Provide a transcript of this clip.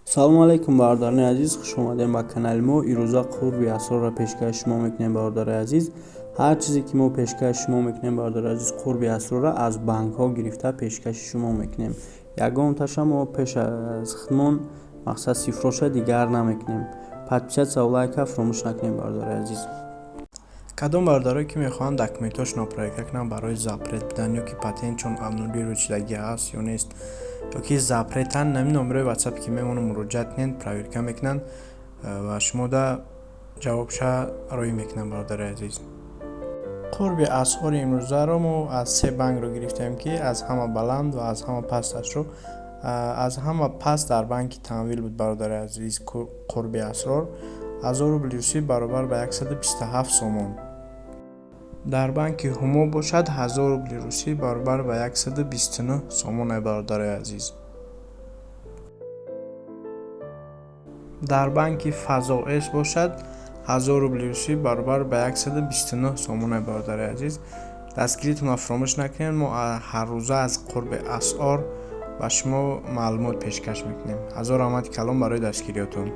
Салому алайкум, бародарони азиз, хуш омадем ба канали мо. Ирӯза қурби асрорро пешкаши шумо мекунем, бародари азиз. Ҳар чизе ки мо пешкаши шумо мекунем, бародари азиз, қурби асрорро аз банкҳо гирифта пешкаши шумо мекунем. Ягонташа мо пеш аз худмон мақсад сифроша дигар намекунем. Подписаться, лайка фаромӯш накунем, бародари азиз. Кадом бародарое ки мехоҳанд документҳошонро проверка кунанд барои запрет будан ё ки патентшон обнулировать шудагӣ ҳаст ё нест, ё ки запретанд, ҳамин номерои ватсапе ки мемонам, муроҷиат кунед, проверка мекунанд ва шумода ҷавобша роҳӣ мекунанд, бародари азиз. Қурби асъори имрӯзаро мо аз се банкро гирифтем, ки аз ҳама баланд ва аз ҳама пасташро. Аз ҳама паст дар банки Тамвил буд, бародари азиз. Қурби асрор 1000 рубли русӣ баробар ба 127 сомон. Дар банки Ҳумо бошад, 1000 рубли русӣ баробар ба 129 сомон, ай бародарои азиз. Дар банки Фазоэс бошад, 1000 рубли русӣ баробар ба 129 сомон, ай бародарои азиз. Дастгиритонро фаромӯш накунед, мо ҳаррӯза аз қурби асъор ба шумо маълумот пешкаш мекунем. Ҳазор раҳмати калон барои дастгириётон.